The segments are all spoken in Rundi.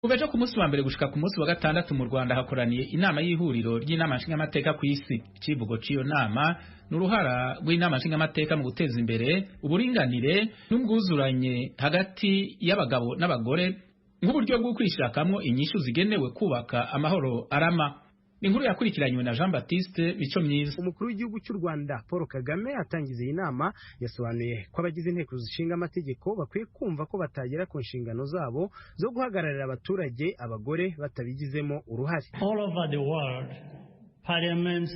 Kuva ejo ku munsi wa mbere gushika ku munsi wa gatandatu mu Rwanda hakoraniye inama y'ihuriro ry'inama nshingamateka ku isi. Icivugo c'iyo nama ni uruhara rw'inama nshingamateka mu guteza imbere uburinganire n'ubwuzuranye hagati y'abagabo n'abagore nk'uburyo bwo kwishakamwo inyishu zigenewe kubaka amahoro arama. Ni inkuru yakurikiranywe na Jean Baptiste Mico Myiza. Umukuru w'igihugu cy'u Rwanda Paul Kagame atangiza iyi nama yasobanuye ko abagize inteko zishinga amategeko bakwiye kumva ko batagera ku nshingano zabo zo guhagararira abaturage abagore batabigizemo uruhare. All over the world, parliaments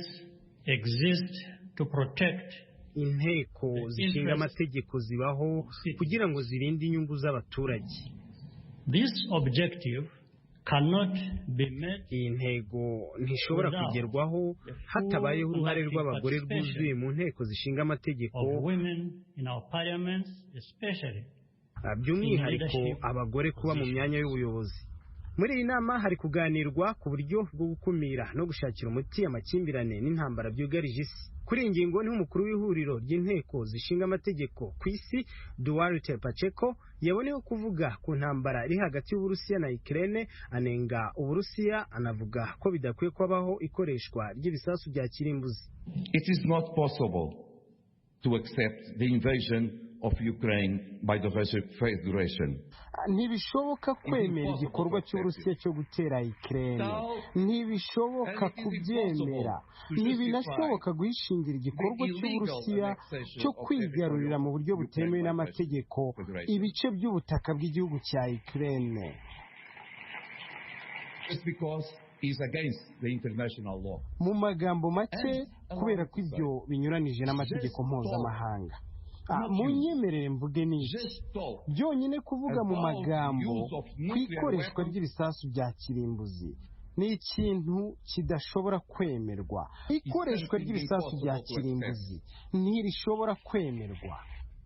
exist to protect Inteko zishinga amategeko zibaho kugira ngo zirinde inyungu z'abaturage. This objective cannot be met. Iyi ntego ntishobora kugerwaho hatabayeho uruhare rw'abagore rwuzuye mu nteko zishinga amategeko, of women in our parliaments, especially by'umwihariko abagore kuba mu myanya y'ubuyobozi. Muri iyi nama hari kuganirwa ku buryo bwo gukumira no gushakira umuti amakimbirane n'intambara byugarije isi. Kuri iyi ngingo niho umukuru w'ihuriro ry'inteko zishinga amategeko ku isi Duarte Pacheco yaboneyeho kuvuga ku ntambara iri hagati y'Uburusiya na Ukraine, anenga Uburusiya anavuga ko bidakwiye kubaho ikoreshwa ry'ibisasu bya kirimbuzi. It is not possible to accept the invasion of Ukraine by the Russian Federation. Ntibishoboka kwemera igikorwa cy'Uburusiya cyo gutera Ukraine, ntibishoboka kubyemera, ntibinashoboka guhishingira igikorwa cy'Uburusiya cyo kwigarurira mu buryo butemewe n'amategeko ibice by'ubutaka bw'igihugu cya Ukraine. Just because is against the international law. Mu magambo make, kubera ko ibyo binyuranije n'amategeko mpuzamahanga. Munyemerere mvuge n'iki byonyine, kuvuga mu magambo ku ikoreshwa ry'ibisasu bya kirimbuzi ni ikintu kidashobora kwemerwa. Ikoreshwa ry'ibisasu bya kirimbuzi ntirishobora kwemerwa.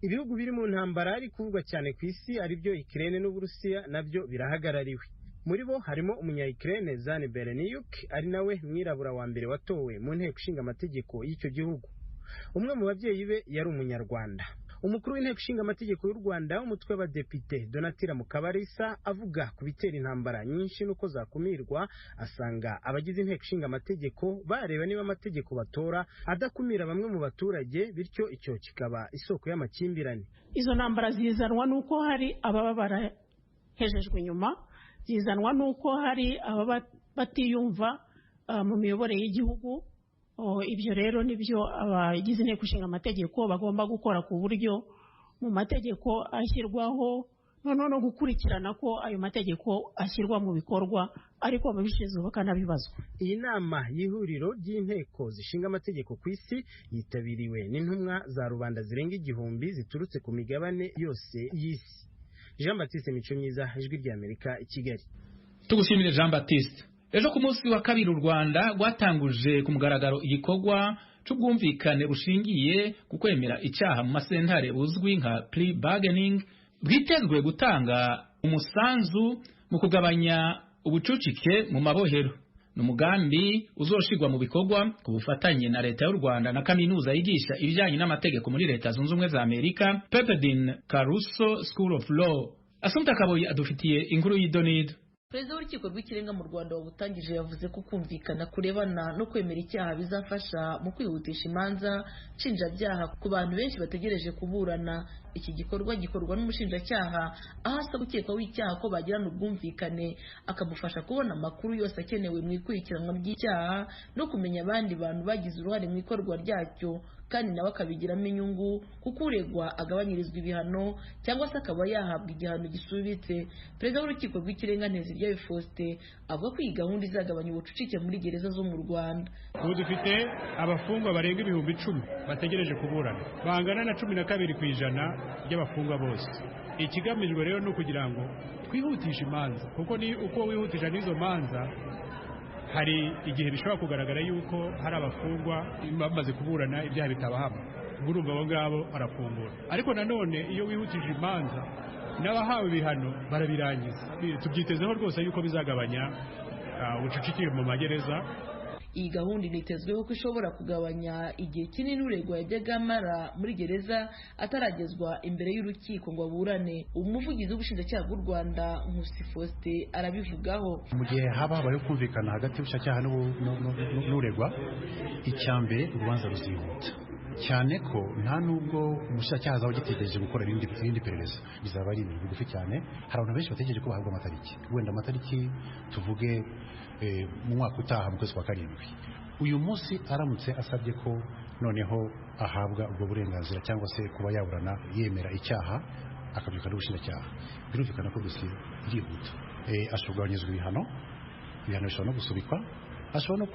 Ibihugu biri mu ntambara ari kuvugwa cyane ku isi aribyo Ukraine n'Uburusiya nabyo birahagarariwe. Muri bo harimo umunya-Ukraine Zan Bereniyuk, ari nawe mwirabura wa mbere watowe mu nteko ishinga amategeko y'icyo gihugu. Umwe mu babyeyi be yari umunyarwanda. Umukuru w'inteko ishinga amategeko y'u Rwanda umutwe w'abadepite Donatilla Mukabarisa avuga ku bitera intambara nyinshi n'uko zakumirwa, asanga abagize inteko ishinga amategeko bareba niba amategeko batora adakumira bamwe mu baturage, bityo icyo kikaba isoko y'amakimbirane. Izo ntambara zizanwa n'uko hari ababa barahejejwe inyuma, zizanwa n'uko hari ababa batiyumva mu miyoborere y'igihugu. Ibyo rero nibyo abagize inteko ishinga amategeko bagomba gukora ku buryo mu mategeko ashyirwaho, noneho no gukurikirana ko ayo mategeko ashyirwa mu bikorwa, ariko ababishinzwe bakanabibazwa. Iyi nama y'ihuriro ry'inteko zishinga amategeko ku isi yitabiriwe n'intumwa za rubanda zirenga 1000 ziturutse ku migabane yose y'isi. Jean Baptiste Mico Myiza, Ijwi ry'Amerika, i Kigali. Tugushimire Jean Baptiste. Ejo ku munsi wa kabiri u Rwanda rwatanguje ku mugaragaro igikorwa c'ubwumvikane bushingiye ku kwemera icyaha mu masentare buzwi nka plea bargaining, bwitezwe gutanga umusanzu mu kugabanya ubucucike mu mabohero. Ni umugambi uzoshirwa mu bikorwa ku bufatanye na leta y'u Rwanda na kaminuza yigisha ibijyanye n'amategeko muri Leta Zunze Ubumwe za Amerika, Pepperdine Caruso School of Law. Asumta Kaboyi adufitiye inkuru y'idonido. Perezida w'urukiko rw'ikirenga mu Rwanda wabutangije yavuze ko kumvikana kurebana no kwemera icyaha bizafasha mu kwihutisha imanza nshinjabyaha ku bantu benshi bategereje kuburana. Iki gikorwa gikorwa n'umushinjacyaha aho asaba ukekwaho icyaha ko bagirana ubwumvikane, akamufasha kubona amakuru yose akenewe mu ikurikiranwa ry'icyaha no kumenya abandi bantu bagize uruhare mu ikorwa ryacyo, kandi nawe akabigiramo inyungu kuko uregwa agabanyirizwa ibihano cyangwa se akaba yahabwa igihano gisubitse. Perezida w'urukiko rw'ikirenga Nteziryayo Faustin avuga ko iyi gahunda izagabanya ubucucike muri gereza zo mu Rwanda. Ubu dufite abafungwa barenga 10,000 bategereje kuburana, bangana na 12% ry'abafungwa bose. Ikigamijwe rero ni ukugira ngo twihutishe imanza, kuko ni uko wihutisha n'izo manza hari igihe bishobora kugaragara yuko hari abafungwa bamaze kuburana ibyaha bitabahama, urumva abo ngabo barafungura. Ariko nanone iyo wihutije imanza n'abahawe ibihano barabirangiza. Tubyitezeho rwose yuko bizagabanya ubucucike mu magereza. Iyi gahunda initezweho ko ishobora kugabanya igihe kinini uregwa yajyaga amara muri gereza ataragezwa imbere y'urukiko ngo aburane. Umuvugizi w'ubushinjacyaha bw'u Rwanda, Nkusi Faustin, arabivugaho. Mu gihe haba habayeho kumvikana hagati y'ubushinjacyaha n'uregwa, icya mbere urubanza ruzihuta cyane ko nta nubwo umushinjacyaha azaba agitegereje gukora irindi perereza, bizaba ari ibintu bigufi cyane. Hari abantu benshi bategereje ko bahabwa amatariki, wenda amatariki tuvuge mu mwaka utaha mu kwezi kwa 7. Uyu munsi aramutse asabye ko noneho ahabwa ubwo burenganzira cyangwa se kuba yaburana yemera icyaha akabyuka n'ubushinjacyaha, birumvikana ko dosiye irihuta. Ashobora kugabanyirizwa ibihano, ibihano bishobora no gusubikwa, ashobora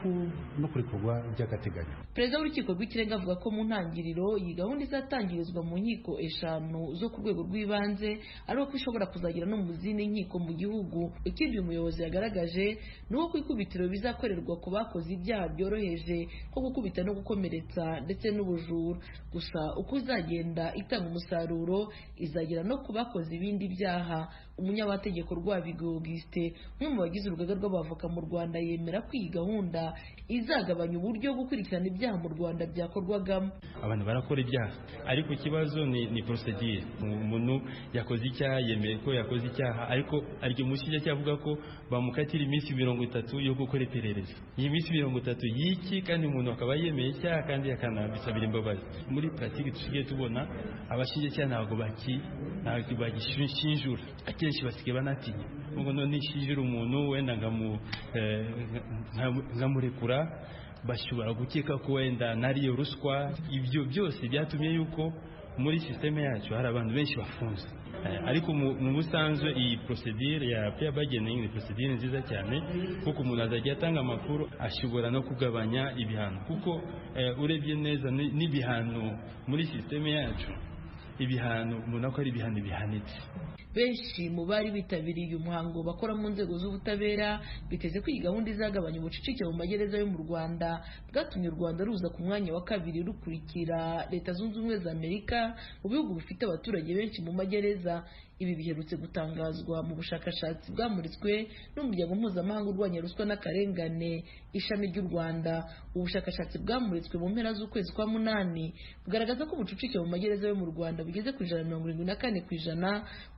no kurekurwa by'agateganyo. Perezida w'urukiko rw'ikirenga avuga ko mu ntangiriro iyi gahunda izatangirizwa mu nkiko 5 zo ku rwego rw'ibanze, ariko ko ishobora kuzagera no mu zindi nkiko mu gihugu. Ikindi uyu muyobozi yagaragaje ni uko ku ikubitiro bizakorerwa ku bakoze ibyaha byoroheje nko gukubita no gukomeretsa ndetse n'ubujura. Gusa uko izagenda itanga umusaruro izagera no ku bakoze ibindi byaha. Umunyamategeko Rwabigwi Augustin, umwe mu bagize urugaga rw'abavoka mu Rwanda, yemera ko iyi gahunda izagabanya uburyo bwo gukurikirana ibyaha mu Rwanda byakorwagamo. Abantu barakora ibyaha, ariko ikibazo ni procedure. Umuntu yakoze icyaha yemeye ko yakoze icyaha, ariko aryo umushinjacyaha avuga ko bamukatira iminsi 30 yo gukora iperereza. Iyi minsi 30 y'iki, kandi umuntu akaba yemeye icyaha kandi akanabisabira imbabazi. Muri pratique dusigaye tubona abashinjacyaha ntabwo bagishinjura, akenshi basigaye banatinya. Ngo none nishinjura umuntu wenda nkamurekura, bashobora gukeka ko wenda nariyo ruswa. Ibyo byose byatumye yuko muri systeme yacu hari abantu benshi bafunze. Ariko mu busanzwe iyi procedure ya plea bargaining ni procedure nziza cyane, kuko umuntu azajya atanga amakuru ashobora no kugabanya ibihano, kuko urebye neza n'ibihano muri systeme yacu, ibihano ubona ko ari ibihano bihanitse. Benshi mu bari bitabiriye uyu muhango bakora mu nzego z'ubutabera biteze ko iyi gahunda izagabanya ubucucike mu magereza yo mu Rwanda, bwatumye u Rwanda ruza ku mwanya wa 2 rukurikira Leta Zunze Ubumwe za Amerika mu bihugu bifite abaturage benshi mu magereza. Ibi biherutse gutangazwa mu bushakashatsi bwamuritswe n'umuryango mpuzamahanga urwanya ruswa n'akarengane ishami ry'u Rwanda. Ubushakashatsi bwamuritswe mu mpera z'ukwezi kwa 8 bugaragaza ko ubucucike mu magereza yo mu Rwanda bugeze ku 74%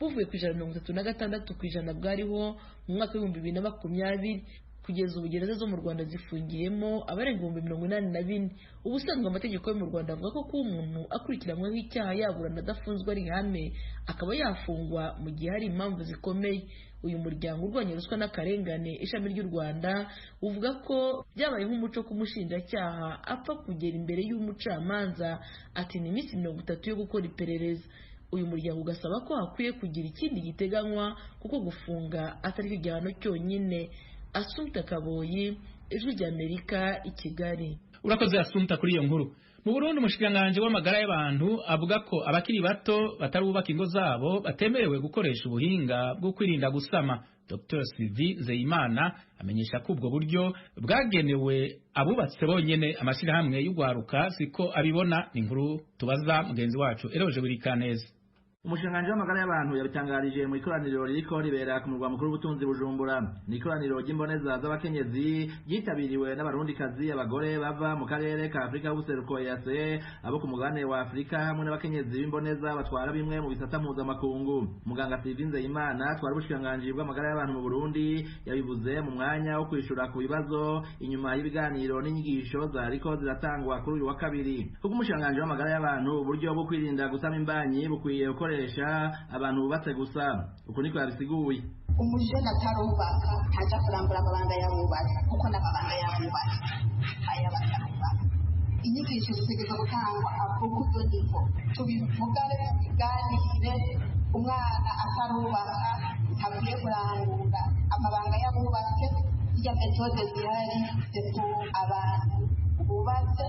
buvuye ku 36% bwariho mu mwaka w'ibihumbi 2020. Kugeza ubu gereza zo mu Rwanda zifungiyemo abarenga 84,000. Ubusanzwe amategeko yo mu Rwanda avuga ko kuba umuntu akurikiranyweho icyaha yaburana adafunzwe ari ihame, akaba yafungwa mu gihe hari impamvu zikomeye. Uyu muryango urwanya ruswa n'akarengane ishami ry'u Rwanda uvuga ko byabaye nk'umuco ko umushinjacyaha apfa kugera imbere y'umucamanza ati ni iminsi 30 yo gukora iperereza. Uyu muryango ugasaba ko hakwiye kugira ikindi giteganywa kuko gufunga atari cyo gihano cyonyine. Asumta Kaboyi, Ijwi ry'Amerika, i Kigali. Urakoze Asumta kuri iyo nkuru. Mu Burundi umushikiranganji w'amagara y'abantu avuga ko abakiri bato batarubaka ingo zabo batemerewe gukoresha ubuhinga bwo kwirinda gusama. Dr Sylvie Nzeyimana amenyesha ko ubwo buryo bwagenewe abubatse bonyene amashirahamwe y'ugwaruka siko abibona. Ni inkuru tubaza mugenzi wacu Eroje Burikaneza. Umushikiranganji w'amagara y'abantu yabitangarije mu ikoraniro ririko ribera ku murwa mukuru w'ubutunzi Bujumbura. Ni ikoraniro ry'imboneza z'abakenyezi ryitabiriwe n'abarundikazi, abagore bava mu karere ka Afurika y'ubuseruko EAC, abo ku mugabane wa Afurika hamwe n'abakenyezi b'imboneza batwara bimwe mu bisata mpuzamakungu. Muganga Sylvie Nzeyimana atwara ubushikiranganji bw'amagara y'abantu mu Burundi yabivuze mu mwanya wo kwishura ku bibazo inyuma y'ibiganiro n'inyigisho zariko ziratangwa kuri uyu wa kabiri. Kuko umushikiranganji w'amagara y'abantu uburyo bwo kwirinda gusama imbanyi bukwiye gukoresha abantu bubatse gusa, uko niko yabisiguye. Umujene atarubaka ntaja kurambura amabanga y'abubatsi, kuko n'amabanga y'abubatsi ayabatarubaka. Inyigisho zitegerezwa gutangwa akukuzo nivo tubivugane, tubiganire. Umwana atarubaka ntakwiye kurangura amabanga y'abubatse. Irya metode zihari setu abantu bubatse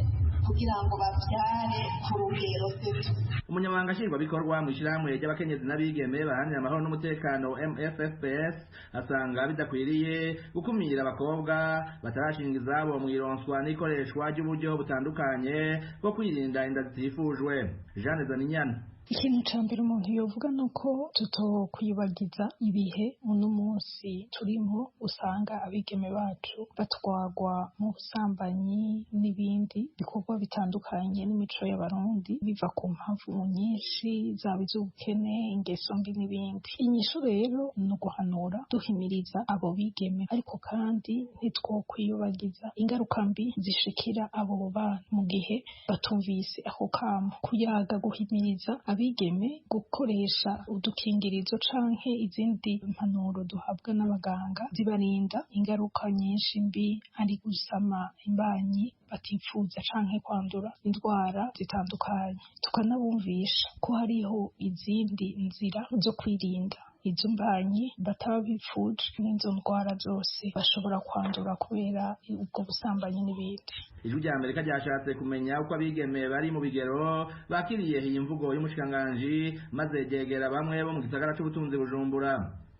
kugira ngo bavyare ku rugero setu. Umunyamabanga nshingwabikorwa mu ishyirahamwe ry'abakenyezi n'abigeme baharanira amahoro n'umutekano MFFPS asanga bidakwiriye gukumira abakobwa batarashinga izabo mu ironswa n'ikoreshwa ry'uburyo butandukanye bwo kwirinda inda zitifujwe. Jeanne Zaninyana. Ikintu ca mbere umuntu yovuga ni uko tutokwibagiza ibihe uno munsi turimo, usanga abigeme bacu batwagwa mu busambanyi n'ibindi bikorwa bitandukanye n'imico y'Abarundi, biva ku mpamvu nyinshi, zaba iz'ubukene, ingeso mbi n'ibindi. Inyishu rero ni uguhanura duhimiriza abo bigeme, ariko kandi ntitwokwiyobagiza ingaruka mbi zishikira abo bana mu gihe batumvise ako kamo. Kuyaga, guhimiriza abigeme gukoresha udukingirizo canke izindi mpanuro duhabwa n'abaganga zibarinda ingaruka nyinshi mbi, ari gusama imbanyi batifuza canke kwandura indwara zitandukanye. Tukanabumvisha ko hariho izindi nzira zo kwirinda izo mbanyi bataba bipfuje n'izo ndwara zose bashobora kwandura kubera ubwo busambanyi n'ibindi. Ijwi rya Amerika ryashatse kumenya uko abigeme bari mu bigero bakiriye iyi mvugo y'umushikiranganji, maze ryegera bamwe bo mu gisagara c'ubutunzi Bujumbura.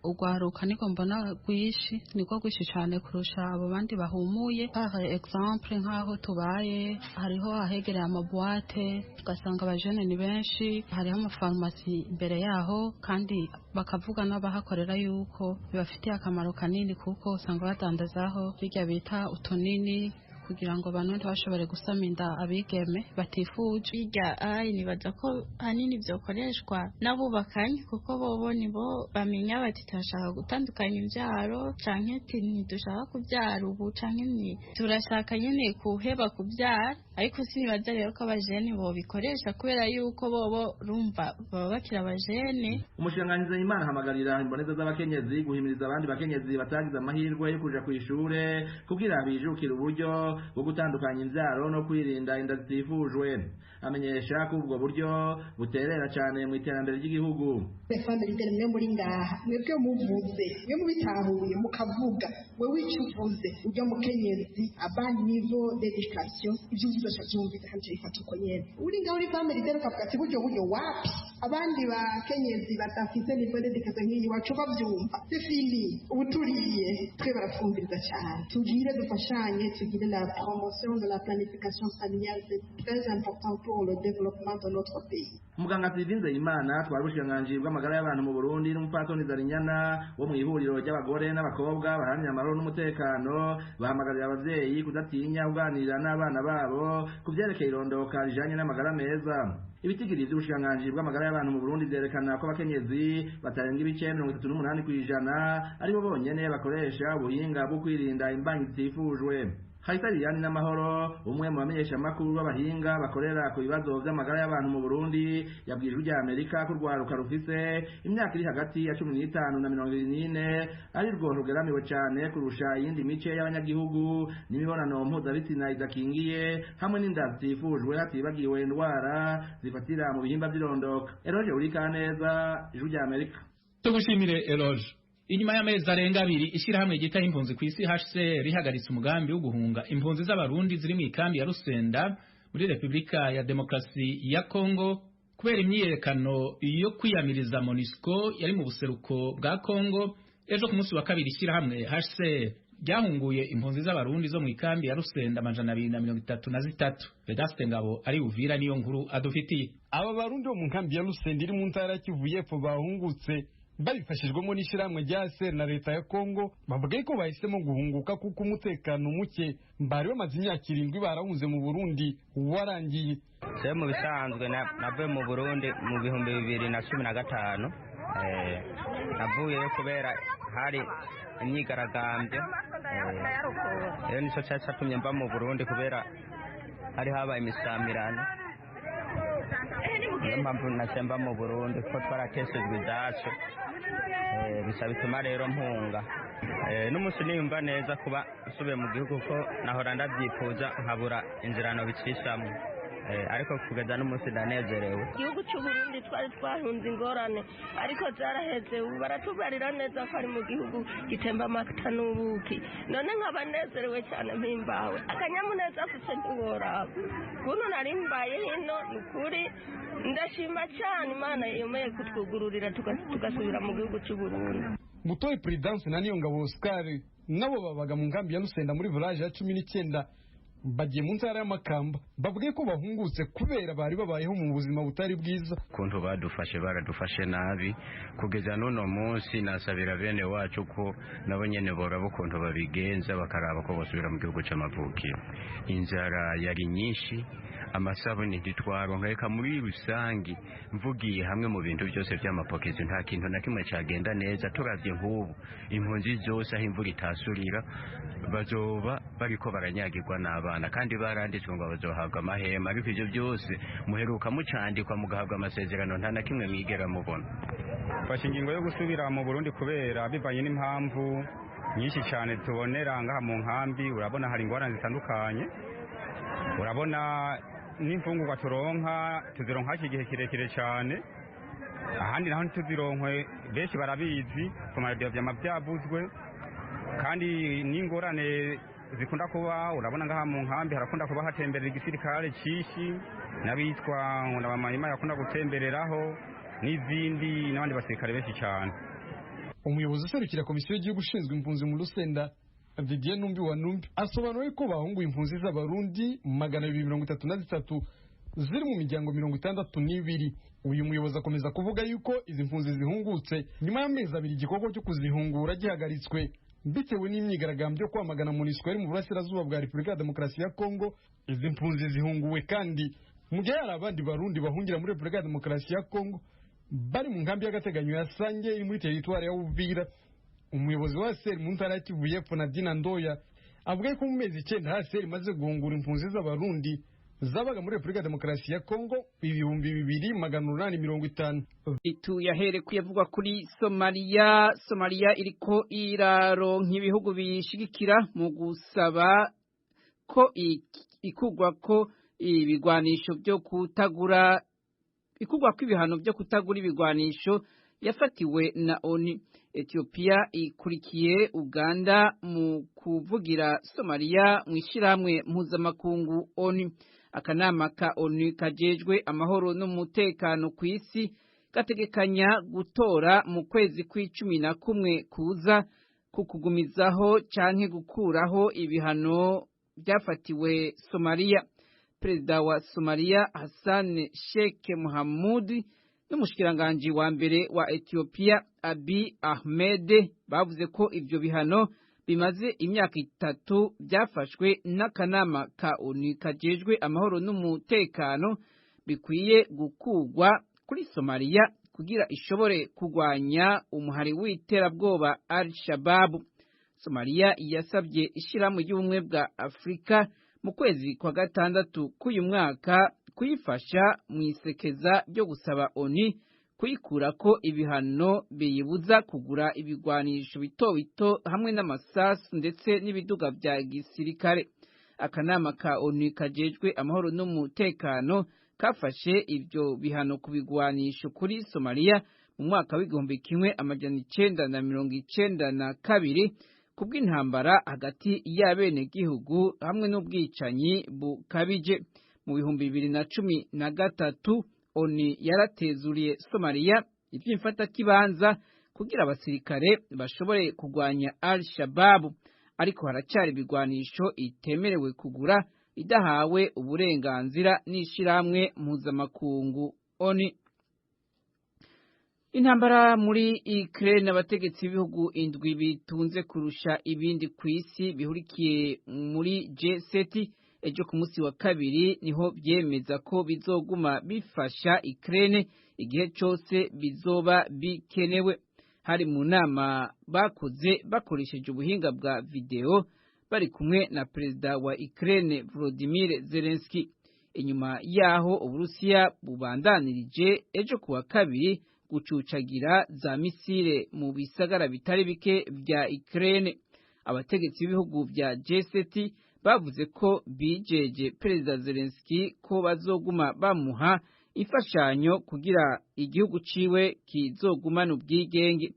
Urwaruka niko mbona rwinshi, niko rwinshi cyane kurusha abo bandi bahumuye. Par exemple nk'aho tubaye hariho ahegereye amabuwate, ugasanga abajene ni benshi, hariho amafarumasi imbere yaho, kandi bakavuga n'abahakorera yuko bibafitiye akamaro kanini, kuko usanga badandazaho bijya bita utunini kugira ngo abantu ntibashobore gusama inda abigeme batifuje. Bijya ayi nibaza ko hanini byokoreshwa n'abubakanye, kuko bobo nibo bamenya bati turashaka gutandukanya imbyaro, canke ntidushaka kubyara ubu, canke ni turashaka nyene kuheba kubyara. Ariko sinibaza rero ko abajene bobikoresha, kubera yuko bobo rumva baba bakiri abajene. Umushikiranganji Nzeyimana ahamagarira imboneza z'abakenyezi guhimiriza abandi bakenyezi batagize amahirwe yo kuja kw'ishure kugira bijukire uburyo bwo gutandukanya imbyaro no kwirinda inda zitifujwe. Amenyesha ko ubwo buryo buterera cyane mu iterambere ry'igihugu. Refande mwe muri ngaha, mwebwe muvuze, mwe mubitahuye mukavuga, wewe icyo uvuze ujya mukenyezi abandi niveau d'education ibyo uvuze acabyumvise kandi bifata uko nyene. Uri ngaho uri femme leader ukavuga ati buryo buryo wapi, abandi bakenyezi badafise niveau d'education nk'iyi wacu bavyumva, c'est fini, ubu turiye twe baratwumviriza cyane. Tugire dufashanye, tugire la promotion de la planification familiale, c'est très important pour le développement de notre pays. Muganga Sylvie Nzeyimana twari ubushikiranganji bw'amagara y'abantu mu Burundi n'umupfasoni Zarinyana wo mu ihuriro ry'abagore n'abakobwa baharanira amahoro n'umutekano bahamagarira abavyeyi kudatinya kuganira n'abana babo ku vyerekeye irondoka rijanye n'amagara meza. Ibitigiri vy'ubushikiranganji bw'amagara y'abantu mu Burundi vyerekana ko abakenyezi batarenga ibice 38% aribo bonyene bakoresha ubuhinga bwo kwirinda imbanyi zitifujwe. Hayitariyani n'amahoro umwe mu bamenyeshamakuru b'abahinga bakorera ku bibazo vy'amagara y'abantu mu Burundi yabwiye Ijwi rya Amerika ko urwaruka rufise imyaka iri hagati ya 15 na 24 ari rwo rugeramiwe cane kurusha iyindi mice y'abanyagihugu n'imibonano mpuzabitsina idakingiye hamwe n'inda zitifujwe hatibagiwe indwara zifatira mu bihimba vy'irondoka. Eroge Urikaneza, Ijwi rya Amerika. Tugushimire Eroge. Inyuma y'amezi arenga abiri ishirahamwe ryitaho impunzi ku isi HCR rihagaritse umugambi wo guhunga impunzi z'abarundi ziri mu ikambi ya Rusenda muri Republika ya Demokrasi ya Kongo kubera imyiyerekano yo kwiyamiriza MONUSCO yari mu buseruko bwa Kongo. Ejo ku munsi wa kabiri ishirahamwe HCR ryahunguye impunzi z'abarundi zo mu ikambi ya Rusenda 233. Vedaste Ngabo ari Uvira niyo nkuru adufitiye. Aba barundi bo mu nkambi ya Rusenda iri mu ntara ya Kivu y'Epfo bahungutse babifashijwemo n'ishyirahamwe rya ASR na leta ya Kongo, bavuga ko bahisemo guhunguka kuko umutekano muke bari bamaze imyaka 7 barahunze mu Burundi warangiye. Je mu bisanzwe navuye mu Burundi mu 2015, navuyeyo kubera hari imyigaragambyo. Rero nico cari catumye mva mu Burundi, kubera hari habaye imisamirano. Niyo mpamvu naciye mva mu Burundi, kuko twarateshejwe ibyacu, bisa bituma rero mpunga. N'umunsi niyumva neza kuba nsubiye mu gihugu, kuko nahora ndabyifuza nkabura inzirano bicishamo, ariko kugeza n'umunsi ndanezerewe. Igihugu cy'Uburundi twari twahunze ingorane, ariko zaraheze. Ubu baratubarira neza ko ari mu gihugu gitemba amata n'ubuki, none nkaba nezerewe cyane mpimbawe, akanyamuneza afite ntiworaba kuno nari mbaye hino. Ni ukuri ndashima cyane Imana yemeye kutwugururira tugasubira mu gihugu cy'Uburundi. Mutoyi Prudence na Niyongabo Oscar nabo babaga mu nkambi ya Rusenda muri village ya 19 Bagiye mu ntara y'Amakamba, bavuge ko bahungutse kubera bari babayeho mu buzima butari bwiza. Kuntu badufashe, baradufashe nabi kugeza n'uno munsi. Nasabira bene wacu ko nabo nyene boraba ukuntu babigenza, bakaraba ko bosubira mu gihugu c'amavukiro. Inzara yari nyinshi, amasabuni ntitwaronka, reka muri rusangi mvugiye hamwe mu bintu byose by'amapokezi nta kintu na kimwe cyagenda neza. Turavye nk'ubu impunzi zose aho imvura itasurira bazoba bariko baranyagirwa n'abana, kandi baranditswe ngo bazohabwa amahema, ariko ivyo byose muheruka mucandikwa mugahabwa amasezerano, nta na kimwe mwigera mubona. Mfashe ingingo yo gusubira mu Burundi kubera bivanye n'impamvu nyinshi cyane tubonera ngaha mu nkambi. Urabona hari ingorane zitandukanye, urabona n'imfungurwa turonka tuzironka iki gihe kirekire cyane, ahandi naho ntituzironkwe. Benshi barabizi ku maradiyo vyama vyavuzwe, kandi n'ingorane zikunda kuba, urabona ngaha mu nkambi harakunda kuba hatemberera igisirikare cishi n'abitwa ngo n'abamahima yakunda gutembereraho n'izindi n'abandi basirikare benshi cyane. Umuyobozi userukira komisiyo y'igihugu ushinzwe impunzi mu Rusenda, Didier Numbi wa Numbi, asobanura ko bahunguye impunzi z'Abarundi 233 ziri mu miryango 62. Uyu muyobozi akomeza kuvuga yuko izi mpunzi zihungutse nyuma y'amezi 2 igikorwa cyo kuzihungura gihagaritswe bitewe n'imyigaragambyo yo kwamagana MONUSCO iri mu burasirazuba bwa Repubulika ya Demokarasi ya Kongo. Izi mpunzi zihunguwe kandi mu gihe hari abandi Barundi bahungira muri Repubulika ya Demokarasi ya Kongo bari mu nkambi y'agateganyo ya Sange iri muri teritwari ya Uvira. Umuyobozi wa ASR mu ntara ya Kivu y'Epfo, Nadine Ndoya, avuga ko mu mezi 9 ASR imaze guhungura impunzi z'Abarundi zabaga muri Repubulika ya Demokarasi ya Kongo 2850. Tuyahere kuyavugwa kuri Somalia. Somalia iriko iraronka ibihugu bishigikira mu gusaba ko ikugwa ko ibigwanisho byo kutagura, ikugwa ko ibihano byo kutagura ibigwanisho yafatiwe na ONU. Ethiopia ikurikiye Uganda mu kuvugira Somalia mu ishyirahamwe mpuzamakungu ONU. Akanama ka ONU kajejwe amahoro n'umutekano ku isi gategekanya gutora mu kwezi kw'icumi na kumwe kuza kukugumizaho canke gukuraho ibihano byafatiwe Somalia. Perezida wa Somalia Hassan Sheikh Mohamud n'umushikiranganji wa mbere wa Ethiopia Abiy Ahmed bavuze ko ivyo bihano bimaze imyaka 3 byafashwe n'akanama ka ONU kajejwe amahoro n'umutekano bikwiye gukugwa kuri Somalia kugira ishobore kugwanya umuhari w'iterabwoba Al-Shabaab. Somalia yasabye ishirahamwe ry'ubumwe bwa Afrika mu kwezi kwa 6 k'uyu mwaka kuyifasha mu isekeza ryo gusaba ONU kuyikurako ibihano biyibuza kugura ibigwanisho bito bito hamwe n'amasasu ndetse n'ibiduga bya gisirikare. Akanama ka ONU kajejwe amahoro n'umutekano kafashe ibyo bihano ku bigwanisho kuri Somalia mu mwaka w'1992 kubw'intambara hagati y'abenegihugu hamwe n'ubwicanyi bukabije. Mu 2013 ONU yaratezuriye Somalia ivy'imfatakibanza kugira abasirikare bashobore kugwanya Al-Shabaab, ariko haracyari ibigwanisho itemerewe kugura idahawe uburenganzira n'ishirahamwe mpuzamakungu ONU. Intambara muri Ukraine, abategetsi b'ibihugu 7 bitunze kurusha ibindi ku isi bihurikiye muri G7 ejo ku munsi wa kabiri niho byemeza ko bizoguma bifasha Ukraine igihe cyose bizoba bikenewe. Hari mu nama bakoze bakoresheje ubuhinga bwa video bari kumwe na perezida wa Ukraine Volodymyr Zelensky. Inyuma yaho Uburusiya bubandanirije ejo kuwa kabiri gucucagira za misile mu bisagara bitari bike vya Ukraine. Abategetsi b'ibihugu vya G7 bavuze ko bijeje perezida Zelensky ko bazoguma bamuha imfashanyo kugira igihugu ciwe kizogumana ubwigenge.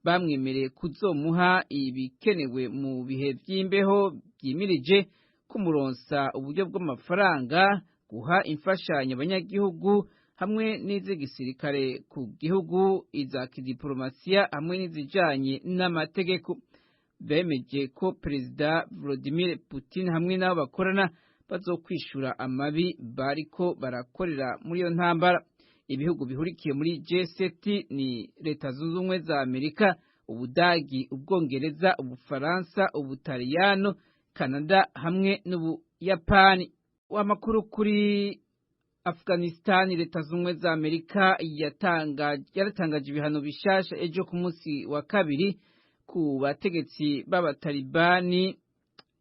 Bamwemereye kuzomuha ibikenewe mu bihe vy'imbeho vyimirije, kumuronsa uburyo bw'amafaranga, guha imfashanyo abanyagihugu hamwe n'iz'igisirikare ku gihugu, iza kidiplomasiya hamwe n'izijanye n'amategeko. Bemeje ko perezida Vladimir Putin hamwe n'abo bakorana bazokwishura amabi bariko barakorera muri iyo ntambara. Ibihugu bihurikiye muri G7 ni Leta Zunze Ubumwe za Amerika, Ubudagi, Ubwongereza, Ubufaransa, Ubutaliyano, Canada hamwe n'Ubuyapani. Amakuru kuri Afghanistan, Leta Zunze Ubumwe za Amerika yaratangaje ibihano bishasha ejo ku munsi wa kabiri ku bategetsi b'abatalibani,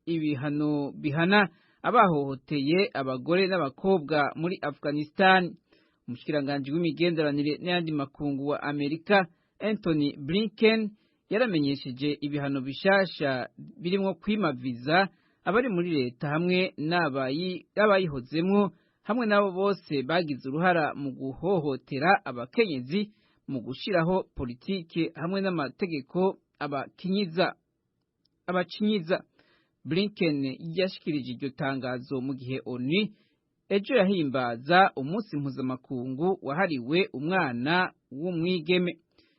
ibihano bihana abahohoteye abagore n'abakobwa muri Afghanistan. Umushikiranganji w'imigenderanire n'ayandi makungu wa Amerika, Anthony Blinken, yaramenyesheje ibihano bishasha birimwo kwima viza abari muri leta hamwe n'abayihozemwo hamwe n'abo bose bagize uruhara mu guhohotera abakenyezi, mu gushiraho politike hamwe n'amategeko abakinyiza. Blinken yashikirije iryo tangazo mu gihe ONU ejo yahimbaza umunsi mpuzamakungu wahariwe umwana w'umwigeme.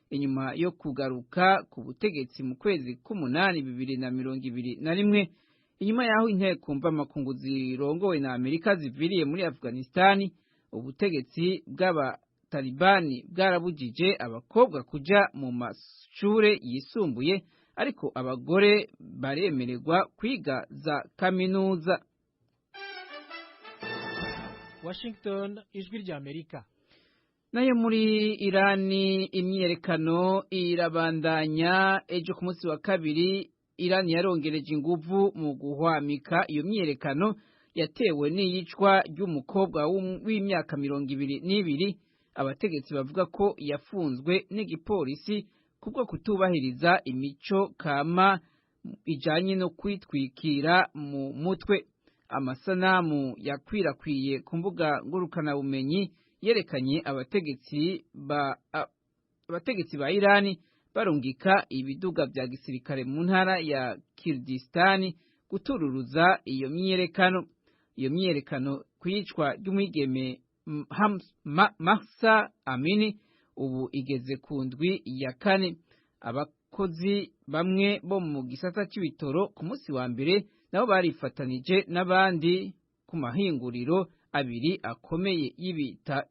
Inyuma yo kugaruka ku butegetsi mu kwezi k'umunani 2021, inyuma y'aho inteko mvamakungu zirongowe na Amerika ziviriye muri Afghanistan, ubutegetsi bw'abatalibani bwarabujije abakobwa kuja mu mashure yisumbuye, ariko abagore baremererwa kwiga za kaminuza. Washington, Ijwi rya Amerika. Nayo muri Irani imyiyerekano irabandanya. Ejo ku munsi wa kabiri Irani yarongereje inguvu mu guhwamika iyo myiyerekano yatewe n'iyicwa ry'umukobwa w'imyaka 22, abategetsi bavuga ko yafunzwe n'igipolisi kubwo kutubahiriza imico kama ijanye no kwitwikira mu mutwe. Amasanamu yakwirakwiye ku mbuga ngurukanabumenyi yerekanye abategetsi ba Irani barungika ibiduga vya gisirikare mu ntara ya Kurdistan gutururuza iyo myiyerekano. Iyo myiyerekano kwicwa ry'umwigeme Mahsa Amini ubu igeze ku ndwi ya kane. Abakozi bamwe bo mu gisata c'ibitoro ku munsi wa mbere nabo barifatanije n'abandi ku mahinguriro abiri akomeye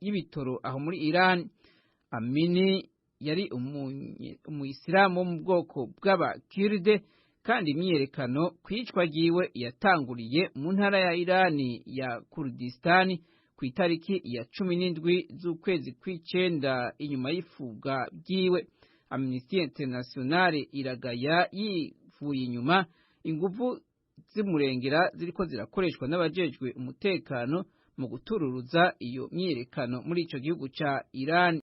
y'ibitoro aho muri Iran. Amini yari umuyisilamu wo mu bwoko bw'abakirde, kandi imyiyerekano kwicwa ryiwe yatanguriye mu ntara ya Irani ya Kurdistan ku itariki ya 17 z'ukwezi kw'icenda inyuma y'ifubwa ryiwe. Amnesty International iragaya yivuye inyuma inguvu z'umurengera ziriko zirakoreshwa n'abajejwe umutekano mu gutururuza iyo myiyerekano muri ico gihugu ca Iran.